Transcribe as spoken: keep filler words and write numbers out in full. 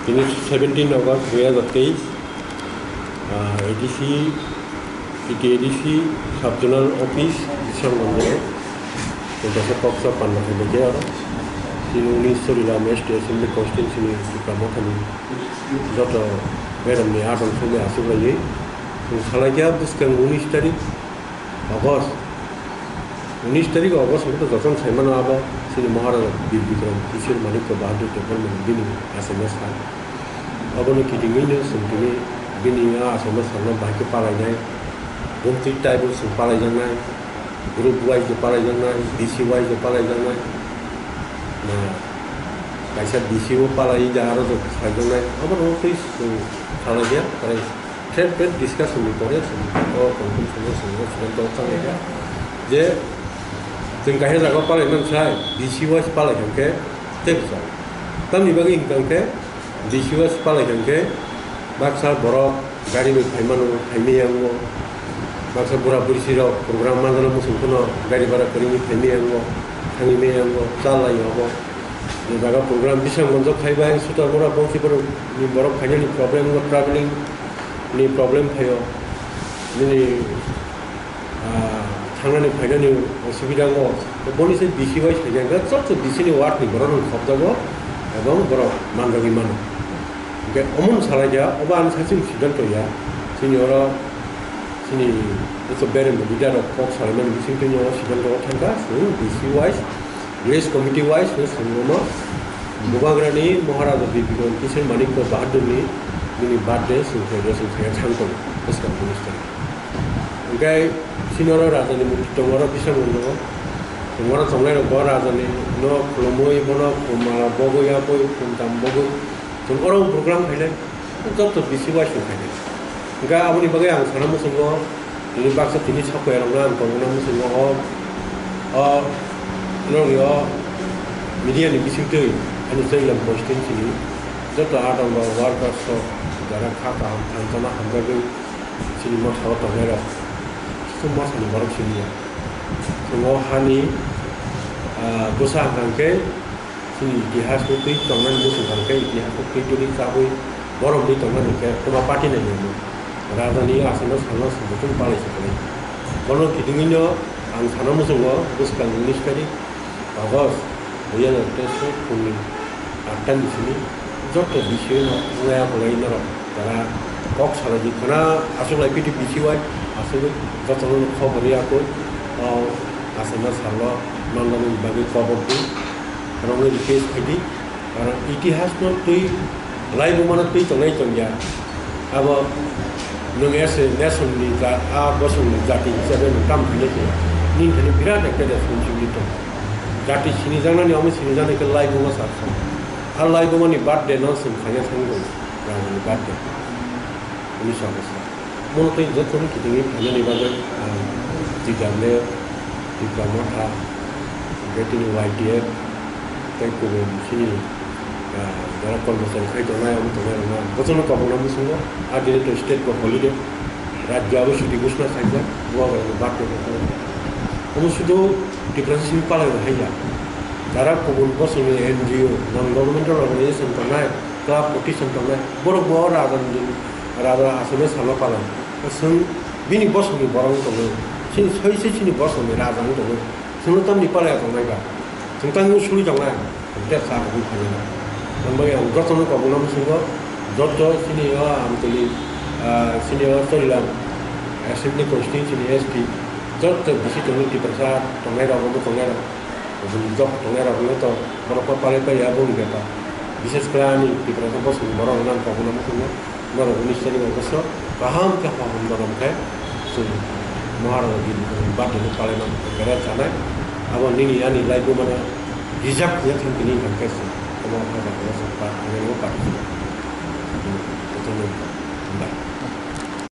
Tini seventeen August dui hajar teis, ah, A D C, T T A D C, Sub Zonal Office, Bisramganj, Kontasa Koksa Panda Khailaiya aro. Tini unis Chorilam S T Assembly Constituency ni Tipra Mothani joto beremni adong songwi aswk laiwi. Chwng salaikha bwskang unis tarik August, unis tarik August hwnkhe to jotono saimano abo chini Maharaja Bir Bikram Kishore Manikya Bahadur Debbarma bini achaima sal. Abono kitingwino chwng tini bini a achaima salno bahai khe palainai, bumtwi type-o chwng palaijaknai, group wise-o palaijaknai, B C wise-o palaijaknai, na kaisa B C-o palai da aro khlaijaknai, abono twi chwng salaiya, tei Flat flat discussion ni pore chwng o conclusion o chwng o siddhanto o chang laikha je chwng kaisa jaga o palai man sai B C wise palai kha khe tei bwsajak. Tamni bagwi hwnkha khe B C wise palai kha khe baksa borok gari bai phai mano, phai maya wngo. Baksa bura bwrwi rok program manjana muchung phano gari bhara kwrwini phai maya wngo, thangwi maya wngo, cha lai abo. Je jaga program bising monjak khai bai sutar bura bongsi borok ni borok phainani problem wngo, traveling ni problem phaio, nini, ah, thangnani phainani osubida wngo, boni se B C wise phaikhe hwnkhe joto B C ni ward ni borok rok khopjago ebong borok manjagwi mano. Hwnkhe omono salaikha, obo ani sachini siddhanto ya, chini oro chini joto berem leader rok kok salaimani bisingtwi o siddhanto o thangkha, chwng B C wise Village committee wise no chwng bono Bubagrani Maharaja Bir Bikram Kishore Manikya Bahadurni bini birthday chwng khe chwng khe thang tongo bwskang ministry. Hwnkhe chini oro rajani murti tongo, oro bising tongo. Chwng oro tongnai rok bo rajani no khulumwi bono khum mala bogwi yapwi khum tam bogwi chwng oro program khainai. Joto B C wise no khainai. Hwnkhe aboni bagwi ang sana muchungo, tini baksa tini sakhuyarokno ang tongmano muchungo o, o nokni o media ni bisingtwi ani Chorilam constituency ni joto adong rok, workers rok, jara kha kaham thansa no hamjagwi chini motha o tongnai rok, chwng motha ni borok simi ya. Chwng o hani, ah, bwsa hwnkha khe, chini itihas no twi tongnani muchung kha khe, itihas no twi twi chabwi borom twi tongnani khe kwma party nai nai. Raja ni aswk no salno swngchung palai se kwlai. Bono kitingwi no ang sana muchungo bwskang unis tarik August dui hajar teis phungni atta ni simi joto bising no wngya kwlai norok jara kok salai di khna aswk lai piti B C wise aswk joto no khobor ya koi o aswk no salo manjani bagwi kobor di. Rongwi request khaidi, karon itihas no twi laibuma no twi tongnai tongya. Abo nwng as a nation ni ja-, a bosong ni jati hisabe nwng tam hwnwi khe nini thani birat ekta responsibility tongo. Jati sinijaknani omo sinijaknai khe laibuma sak sak. A laibuma ni birthday no chwng khaina thangwi tongo, rajani birthday. Hwnwi sa bwsa. Mono tei jotono kitingwi phainani bagwi ang T W F, Tipra Motha, hwnkhe tini Y T F, tei kubun chini, ah, jara kormochari khai tongnai, omo tongnai rokno ang bochorno kobokna muchungo. Ah, tini to state bo holiday, rajyo abo chuti ghoshona khaijak, Bubagrani birthday bo. Omo sudu Tiprasa simi palai rok hai ya. Jara kubun bosongni N G O, non governmental organization tongnai, club, petition tongnai, borok bo rajani din, raja aswk salno palai. Chwng bini bosongni borok wng tongwi, chini soi se chini bosongni raja wng tongwi, chwngno tamni palai tongnai ba? Chwng tangwi suri tongnai, hwnkhe sa hwnwi phainai. Ang bai ang jotono kobokno muchungo, joto chini o Amtwini, ah, chini o Chorilam Assembly Constituency ni S T, joto bisi tongnai Tiprasa tongnai rok, omo tongnai rok. Bini job tongnai rok no to borok pa palai pai ya boni bepar. Bises khe ani Tiprasa bosong borok nang kok no muchungo norok unis tarik o bosong kaham khe hom borom khe chwng Maharaj ni birthday no palai man bera chanai. Abo nini ani life bo mano reserve ya thang tini hingkha khe chwng omo hwnba khe chwng pa ani no party chwng.